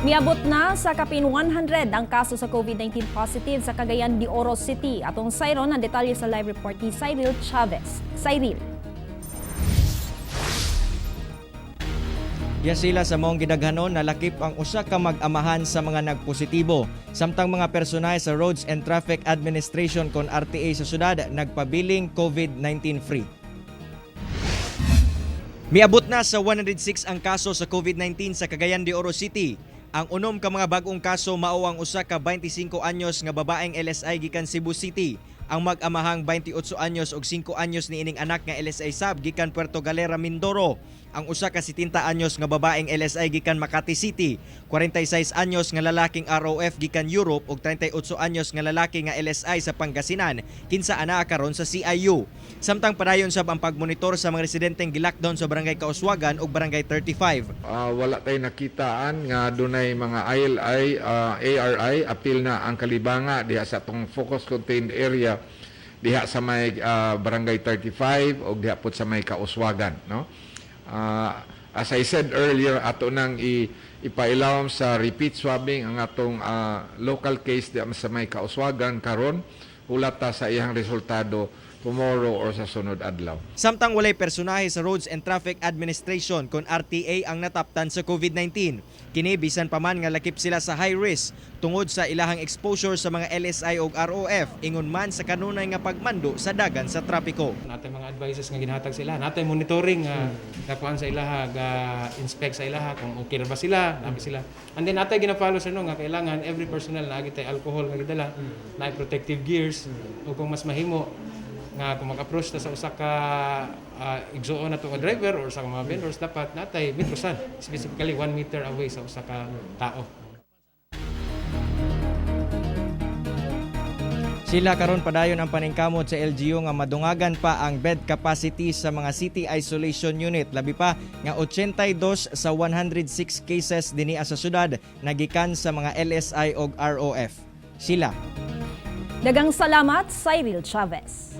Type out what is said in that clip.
Miabot na sa kapin 100 ang kaso sa COVID-19 positive sa Cagayan de Oro City. Atong sayron ang detalye sa live report ni Cyril Chavez. Cyril. Ya sila sa maong gidaghanon, nalakip ang usa ka mag-amahan sa mga nagpositibo. Samtang mga personahe sa Roads and Traffic Administration kon RTA sa syudad nagpabiling COVID-19 free. Miabot na sa 106 ang kaso sa COVID-19 sa Cagayan de Oro City. Ang unom ka mga bag-ong kaso mao ang usa ka 25 anyos nga babaeng LSI gikan Cebu City, ang mag-amahang 28 anyos ug 5 anyos niining anak nga LSI sab gikan Puerto Galera, Mindoro, ang usa ka 70 anyos nga babaeng LSI gikan Makati City, 46 anyos nga lalaking ROF gikan Europe ug 38 anyos nga lalaki nga LSI sa Pangasinan kinsa anaa karon sa CIU. Samtang padayon sab ang pagmonitor sa mga residenteng gilockdown sa Barangay Kauswagan ug Barangay 35. Wala tay nakitaan nga dunay mga ILI, ARI, apil na ang Kalibanga diha sa atong focus contained area diha sa may Barangay 35 o diha pod sa may Kauswagan, no? As I said earlier, ato nang ipailawom sa repeat swabbing ang atong local case diha sa may Kauswagan karon. Hulat ta sa iyang resultado tomorrow or sa sunod adlaw. Samtang walay personahe sa Roads and Traffic Administration kon RTA ang nataptan sa COVID-19. Kini bisan pa man nga lakip sila sa high risk tungod sa ilahang exposure sa mga LSI ug ROF, ingon man sa kanunay nga pagmando sa dagan sa trapiko. Natay mga advices nga ginahatag sa ilaha, natay monitoring nga gakuan sa ilaha, ga inspect sa ilaha kung okay ra ba sila, nabi sila. And then natay gina-follow, sir, no, nga kailangan every personnel naa tay alcohol nga gidala, naay protective gears, o kung mas mahimo nga kung mag-approach ta sa usa ka igsuon na to nga driver or sa mga vendors, dapat natay metrosan, specifically 1 meter away sa usa ka tao. Sila karon padayon ang paningkamot sa LGU nga madungagan pa ang bed capacity sa mga city isolation unit, labi pa nga 82 sa 106 cases dinhi sa syudad nagikan sa mga LSI og ROF. Sila. Daghang salamat, Cyril Chavez.